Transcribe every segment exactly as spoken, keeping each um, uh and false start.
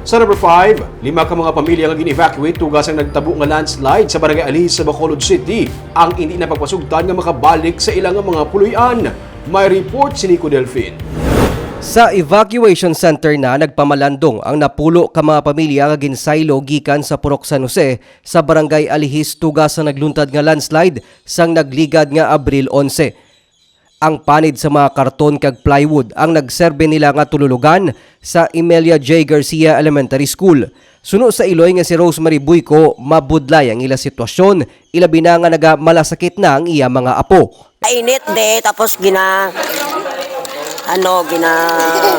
Sa number five, lima ka mga pamilya nga gin-evacuate tuga sang nagtabo nga landslide sa Barangay Alihis sa Bacolod City ang indi na pagpasugtan nga makabalik sa ila nga mga puloy-an. May report si Nico Delfin. Sa evacuation center na nagpamalandong ang napulo ka mga pamilya nga ginsaylo gikan sa Purok San Jose sa Barangay Alihis tuga sa nagluntad nga landslide sang nagligad nga Abril onse. Ang panid sa mga karton kag plywood ang nagserbe nila nga tululugan sa Emelia J. Garcia Elementary School. Suno sa iloy nga si Rosemary Buyco, mabudlay ang ila sitwasyon, ilabi na nga nagamalasakit na ang iya mga apo. Init de, tapos gina, ano, gina,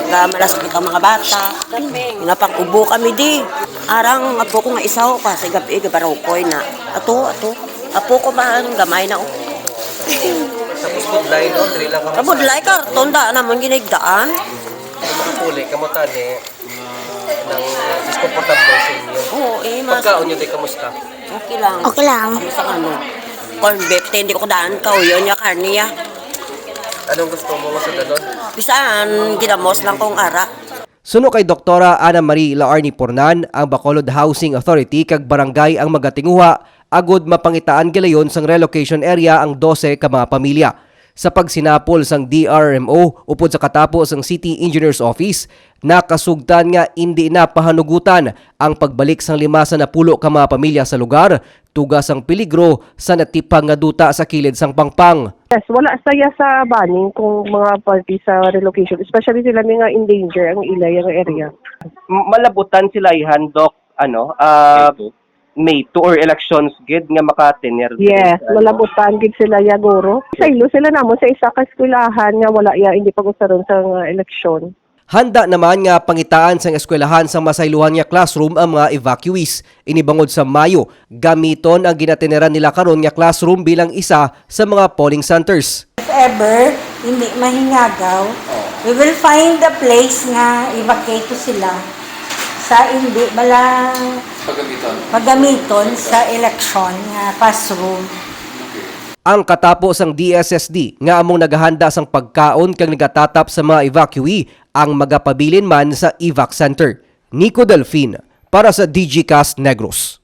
gamalasakit ang mga bata. Ginapang-ubo kami di. Arang apo ko nga isaw ka sa gabi, gabarokoy na. Ato, ato. Apo ko ba, ang gamay na, oh. Tapos budlay, no? Dili lang kamo. Kabudlay, karton da naman ginigdaan. Makapuli kamo tani ng mas komportable sa inyo. Oo, eh, mas Pagkaon nyo, di, kamusta? Okay lang. Okay lang. Kami sa ano, corn beef, hindi ko daan ka, yun, yung karne, ya. Anong gusto mo sa dalon? Bisan, ginamos lang kong ara. Suno kay Doktora Ana Marie Laarni Pornan, ang Bacolod Housing Authority kag barangay ang magatinguha agud mapangitaan gilayon sang relocation area ang dose ka mga pamilya. Sa pagsinapol sang D R M O upod sa katapo sang City Engineer's Office, nakasugtan nga indi na pahanugutan ang pagbalik sang lima sa napulo ka mga pamilya sa lugar, tuga sang peligro sa natiphang nga duta sa kilid sang pangpang. Yes, wala saya sa banning kung mga party sa relocation, especially sila may nga endanger ang ilay ang area. M-, malabutan sila ihan, Doc, ano, ah, May two. May two or elections gid nga makatener diri Yes, sa, ano, malabutan gid sila ya, guro. Saylo sila namon sa isa ka eskwelahan nga wala ya, hindi pag-usaron sa nga eleksyon. Handa naman nga pangitaan sang eskwelahan sang masayluhan nga classroom ang mga evacuees. Ini bangod sa Mayo, gamiton ang ginateneran nila karon nga classroom bilang isa sa mga polling centers. If ever, hindi mahingagaw, we will find a place nga i-vacate sila sa hindi bala Pagamiton. pagamiton sa election nga classroom. Okay. Ang katapo sang D S S D nga among nagahanda sang pagkaon kag nagatatap sa mga evacuee ang magapabilin man sa evac center. Nico Delfin para sa D G Cast Negros.